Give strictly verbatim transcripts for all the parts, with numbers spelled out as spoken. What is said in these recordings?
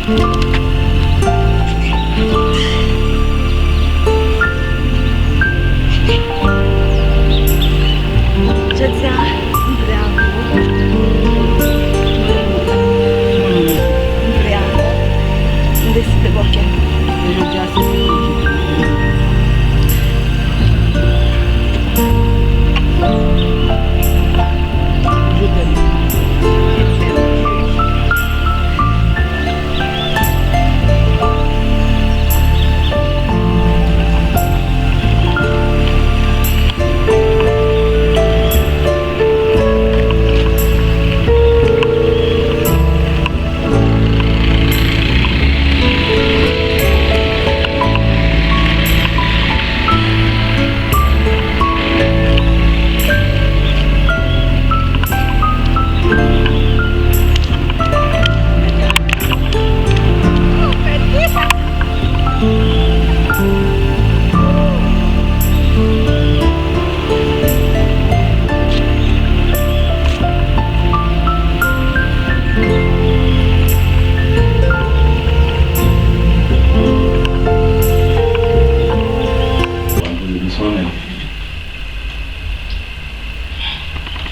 Jodi a, m prè avè w. M prè avè w. M deside bò kèk. E jodi a, se mwen ki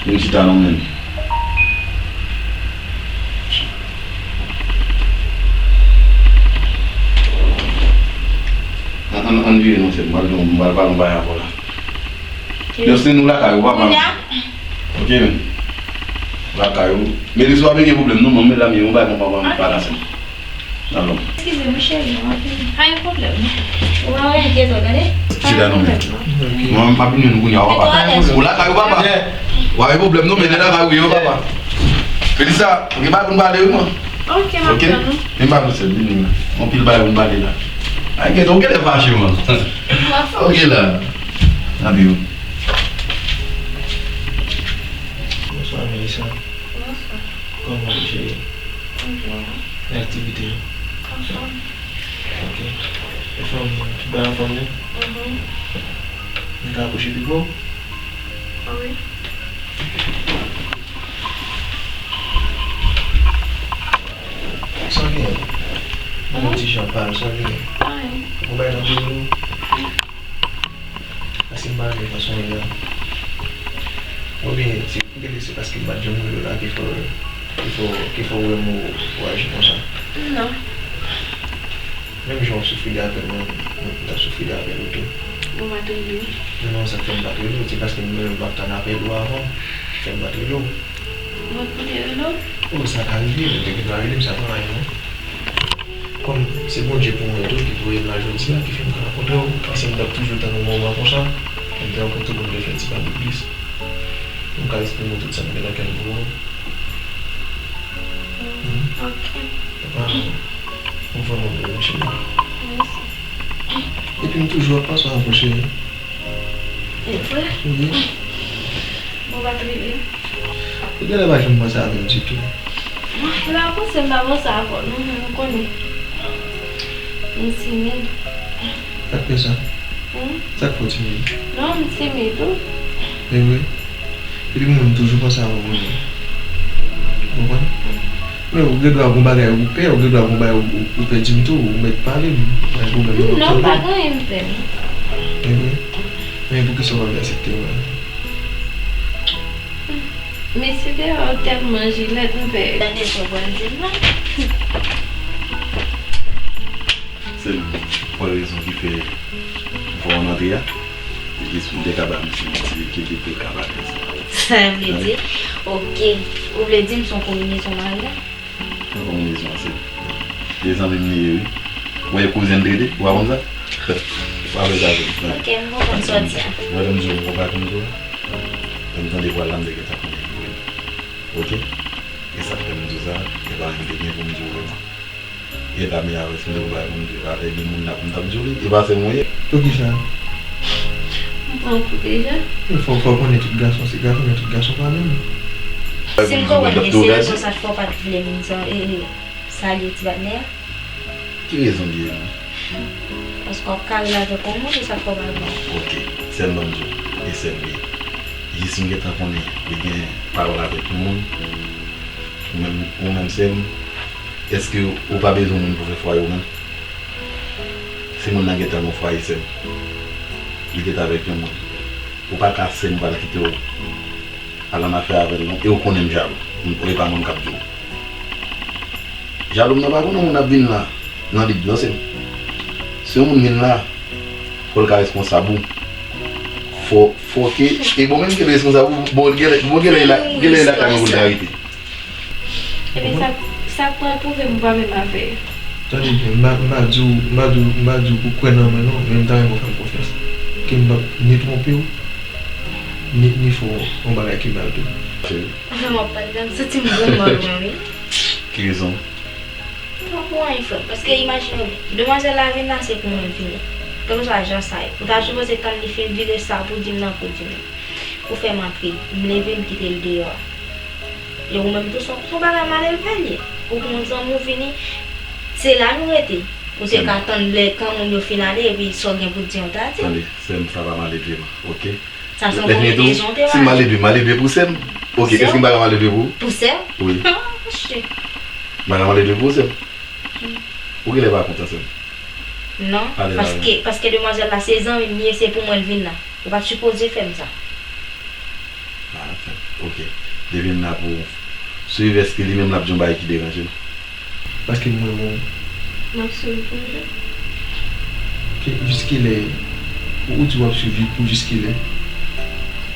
Vin chita non, menm. Ann, ann, ann vire non, sè m. M pral, m pral pale yon bagay avè w la. Jocelyn, ou lakay ou, papa m. Ok, men. Ou lakay ou. Melissa, w ap gen pwoblèm non, men medam, yon bagay mwen pa, pa, pa pase. Alò. Eskize m, wi, cheri, m ap vini. Pa gen pwoblèm. Ou pa wè enkyete w, tande? Chita non, men. Mwen, m ap vin jwenn ou kounye a, papa. Ou lakay ou, papa. W ap gen pwoblèm non, men lakay ou ye, papa. Melissa, ou gen bagay pou n pale, wi, mwen. Ok, m ap tann ou. Men pa nou sèl, vini la. Anpil bagay pou n pale la. Ay, gete, ou genlè fache, man. Ok, la. N ap viv. Bonswa, Melissa. Bonswa. Kòman w ye, cheri? M byen. Ki aktivite yo? Anfòm. Ok. E fanm, tout bagay anfòm, wi? Mhm. M ka kouche pi gwo? Wi. Sa w genyen? Ban m yon ti jan pale, sa w genyen? Anyen. Ou bay nan dlo? Paske m pa renmen fason w ye a. Oubyen, se, m te di se paske m pa t janm rele w la ki fè w, ki fè w, ki fè w wè m ou, ou aji konsa? Non. Menm jan w soufri de apèl mwen, m t ap soufri de apèl ou tou. Ou pa t rele m? Non, sa k fè m pa t rele w, se paske m, m pa t tann apèl ou avan, ki fè m pa t rele w. Mwen pou te rele w? Oh, sa ka rive, men te gen dwa rele m, sa pa anyen non. Kòm se Bondye pou mwen tou ki voye m la jodi a, ki fè m ka rankontre w, paske m t ap toujou tann yon moman konsa pou m te rankontre w, pou m te fè ti pale plis. Pou m ka eksprime w tout sa m gen nan kè m pou ou. Hmm? Ok. Ou vrèman bèl, wi, cheri. Mèsi. Epi m toujou ap panse avè w, cheri. E vre? Wi. Ou pa t rele m? Ou genlè pa janm panse avè m ditou. Ou la panse m pa panse avè w non, men ou konnen. M timid. Sa k fè sa? Hmm? Sa k fè w timid? Non, m timid wi. E vre? Epi moun toujou panse avè w, mwen menm. Ou konprann? Men ou gen dwa gon bagay ou pè, ou gen dwa gon bagay ou, ou, ou pè di m tou, ou mèt pale m. Pa gen pwoblèm, non, m ap tande w. Non, pa gen anyen m pè non. E vre? Men poukisa w pa vle aksepte m la? Mesye deyò yo tèlman jilèt, m pè. Tande sa w pral di m la. Se m, pou rezon ki fè m fè w antre a. Jis pou m te ka ba misye yon ti kikit pou l ka pale ansanm avè w. Sa vle di, ok. Ou vle di m se yon konbinezon maryaj? Yon konbinezon, se de zanmi m li ye, wi. Ou wè kouzen l trete, ou pa konn sa? Ou pa fè sa vre. Ok, m konprann sa w di a. Ou wè lè m di w m konn pa konn di w la? Lè m tande vwa l la, m te gentan konnen li vre. Ok? E sa k fè m di w sa, e pa anyen m te gen pou m di w vrèman. E la, men avè si m te gon bagay pou m di w, avè gen moun la pou m t ap di w li, e pa sèl mwen ye. Poukisa? M pran w pou deja. Men fò, fò w konnen tout gason se gason, men tout gason pa menm. Si m konprann byen, se rezon sa k fè w pa t vle m sa, e, e, salye ti patnè a? Ki rezon li ye menm? Paske w ap kare l avèk yon moun, se sa k fè w pa vle. Ok, sèl ban m di w, e sèl li ye. Jis m gentan konnen li gen pawòl avèk yon moun, ou menm, ou menm sè m, Èske ou pa bezwen moun pou fè fwaye ou menm? Si moun nan gentan gen yon fwaye, sè m, li te t avèk yon moun. Ou pa ka, sè m, pral kite w al annafè avè l non, e ou konnen m jalou. M, e pa mwen m k ap di w. Jalou m nan pa pou nan moun ap vin la nan vid non, sè m. Si yon moun vin la, fò l ka responsab ou. Fò, fò ke, e bon, menm ke l responsab ou, bon, gen lè, bon, gen lè, gen lè lakay ou pou l ka rete. Ebyen, sa, sa k pral pwouve m pa menm avè yo. Tande byen, m pa, m pa di w, m pa di w, m pa di w pou kwè nan mwen non, men m ta renmen w fè m konfyans. Ke m p ap ni twonpe w, ni, ni fè w yon bagay ki mal tou. Anfen, w ap pale la, m santi m granmoun mwen, wi. Ki rezon? Pa pou anyen, frè m. Paske imajine w byen, demwazèl la vin la, se pou mwen l vini. Kèlkeswa jan sa ye. Ou ta sipoze tann li fin vire sa pou di m nan, pou di m. Pou fè m antre. M leve, m kite l deyò a. E ou menm tou, se yon, se yon bagay malelve l ye. Ou gen yon zanmi w vini, se la nou rete. Ou te ka tann lè kan moun yo fin ale, epi sa w gen pou di an w ta di. Tande, sè m, sa pa malelve m, oke? Sa se yon konbinezon w te wè. Si m malelve, malelve pou sè m. Oke, èske m pa ka malelve pou ou? Pou sè w? Wi. Monchè. M pa ka malelve pou ou, sè m. Ou genlè pa kontan, sè m. Non, paske, paske demwazèl la se zanmi m li ye, se pou mwen l vin la. Ou pa t sipoze fè m sa. Ah, oke. Depi m la pou swiv, èske li menm l ap di yon bagay ki deranje l? Paske m renmen w. M ap swiv li pou jwe. Ke, jiskilè, ou, ou di w ap swiv li pou jiskilè?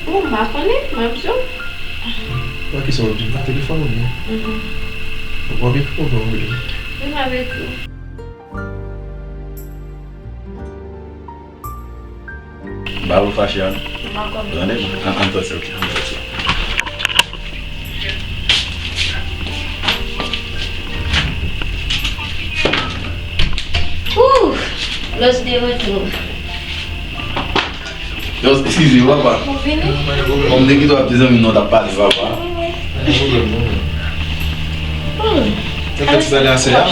Bon, m pa konnen, m ap di w. Wè kisa w ap di m pa telefòn oubyen? Mhm. W ap ekri w oubyen w ap rele m? M ap ekri w. M pa vle w fache a non. M pa konn. Tande, an, an pase, oke, an pase. Ouh! Los de retour. Yo, eskize m, papa. Ou vini? Bon, m te kite w ap di zanmi m nan, w t ap pale, papa. Wi, wi. Hmm. Ou te pale asè a,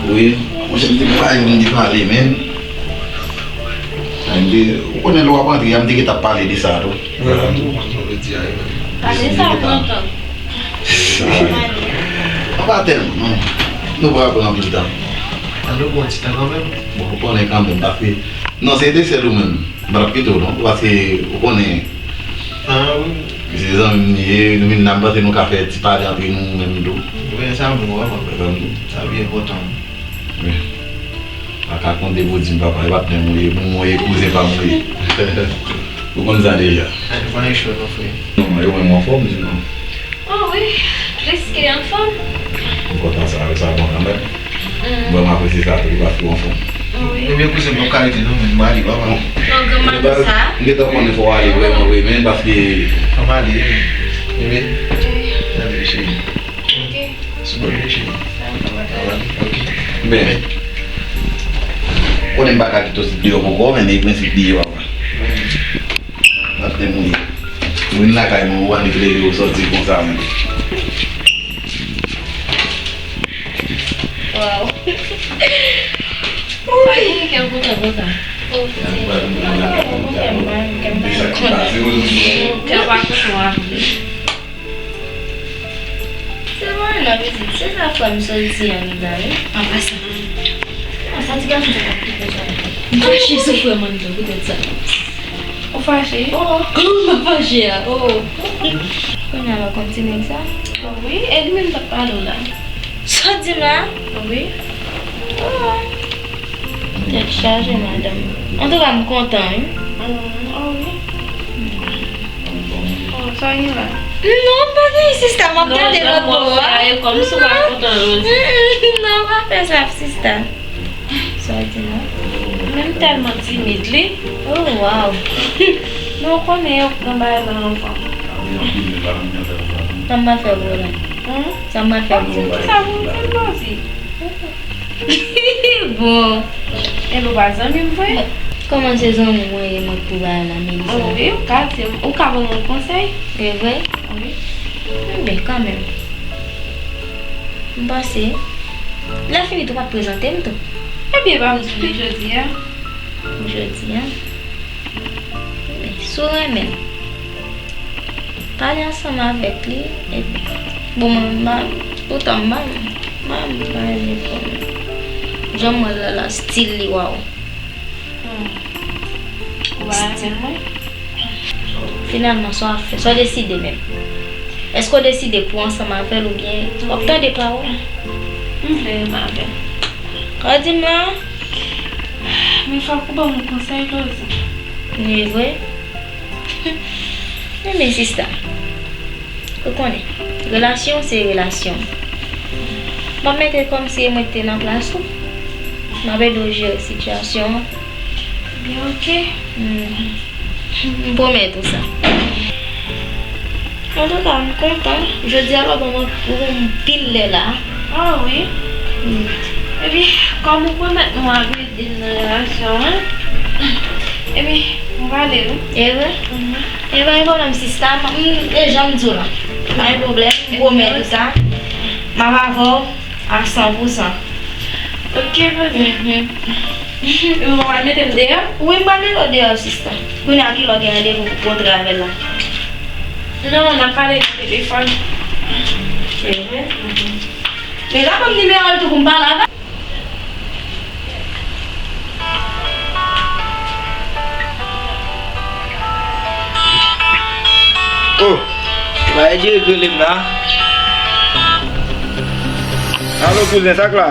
wi. Wi. Monchè, m te pale, m te pale, men. M te, ou konnen lè w ap antre a, m te gentan ap pale de sa tou. Wi, m tou, m tou, m tou di a, wi. Pale sa ou kontan. An pa tèlman, non. Nou pa pran anpil tan. An nou pran ti tan kanmenm. Bon, ou konnen kanmenm, paske, non, se te sèl ou menm. M pa t ap kite w, non, paske ou konnen. Ah, wi. Se zanmi m li ye, nou vin la, m panse nou ka fè ti pale antre nou menm tou. Wi, sa bon, wè, papa. Sa pi enpòtan. Wi. Pa ka konte pou di m, papa, e patnè m ou ye, pou mwen, ou ye kouzen pa m ou ye. Ou konn sa deja. Ah, nou pa nan cho, non, frè. Non, yo menm anfòm, sinon. Oh wi, plis ke anfòm. M kontan sa, sa bon kanmenm. Mm. Bon, m apresye sa tou, paske w anfòm. Oh wi. Ebyen, kouzen, m p ap ka rete non, men m ale, papa. Non, granmami sa. M gentan konnen fò w ale vrèman vre, men paske. Fò m ale, wi. Ebyen. Wi. N ale, cheri. Ok. Sou bò, wi, cheri. Sa va, papa. Sa va, ok. Men. Konnen m pa ka kite w sot deyò poko, men e prensip li ye, papa. Wi. Patnè m ou ye. Ou vin lakay mwen, ou annik leve, ou sòti konsa menm. Waw. Wi, kè m kontan konsa. Kè m pa kontan. Kè m pa kontan. Se mwen nan pitit, se sa frè m soti anndan wi. An pasan. An sa ti gason sa pa kite sa. M fache sou frè m anndan poutèt sa. Ou fache? Oh. M pa fache a. Oh. Kounye a la kontinye sa. Wi, e li menm t ap pale w la. Sa w di m la? Wi. Oh. Tèt chaje, madanm. Antouka, m kontan, wi. Mm, oh, wi. Oh, sa gen la? Non, pa gen, sista, m ap gade lòt bò a. Non, kòm si w pa kontan, non. Mm, mm, non, pa fè sa, sista. Sa w di, non? Men m tèlman timid, li. Oh, wow. Men w konnen, yo pran bagay nan anfan. Sa m pral fè pou ou la? Hmm? Sa m pral fè pou ou? Sa pou m fè pou ou? Bon. Epi w pa zanmi m vre? Kòman se zanmi mwen ye mwen k pou bay la, Melissa? Oh, wi, ou ka di m, ou ka ban m yon konsèy? E vre? Wi. Enben, kanmenm. M panse, lè fini tou, w ap prezante m tou. Ebyen, pa m di w li jodi a. Jodi a? Enben, si w renmen l, pale ansanm avèk li, epi, bon, mwen, m pa, poutan, m pa, m Mwen, mwen pa renmen konnen. Jan m wè l la, la, stil li, waw. Hmm. Ou pa renmen l, mwen? Finalman, sa w ap fè, sa w deside menm? Èske w deside pou w ansanm avè l oubyen w ap tande pawòl? M vle renmen avè l. Sa w di m la? Men fòk ou ban m yon konsèy, Lozi. E vre? Enben, sista, ou konnen, relasyon se relasyon. M ap mete kòmsi e mwen ki te nan plas ou. M ap ede w jere sitiyasyon an. Byen, oke. Mhm. M pwomèt ou sa. Antouka, m kontan. Jodi a la, ou ban mwen, ou ban m pil lè la. Ah wi. Hmm. Epi, kòm ou pwomèt mwen w ap ede m nan relasyon an, epi, m prale wi. E vre? Mhm. E pa gen pwoblèm, sista. M, e jan m di w la. Pa gen pwoblèm, m pwomèt ou sa. M ap avè w a san pou san. Ok, Lozi. Mhm. Ou pral mete m deyò? Wi, m pral mete w deyò, sista. Kounye a, kilè w gen randevou pou kontre avè l la? Non, n ap pale nan telefòn. Se vre? Mhm. Men ka ban m nimewo l tou pou m pale avè l. Oh, bagay dirèk rele m la. Alo, kouzen, sa k la?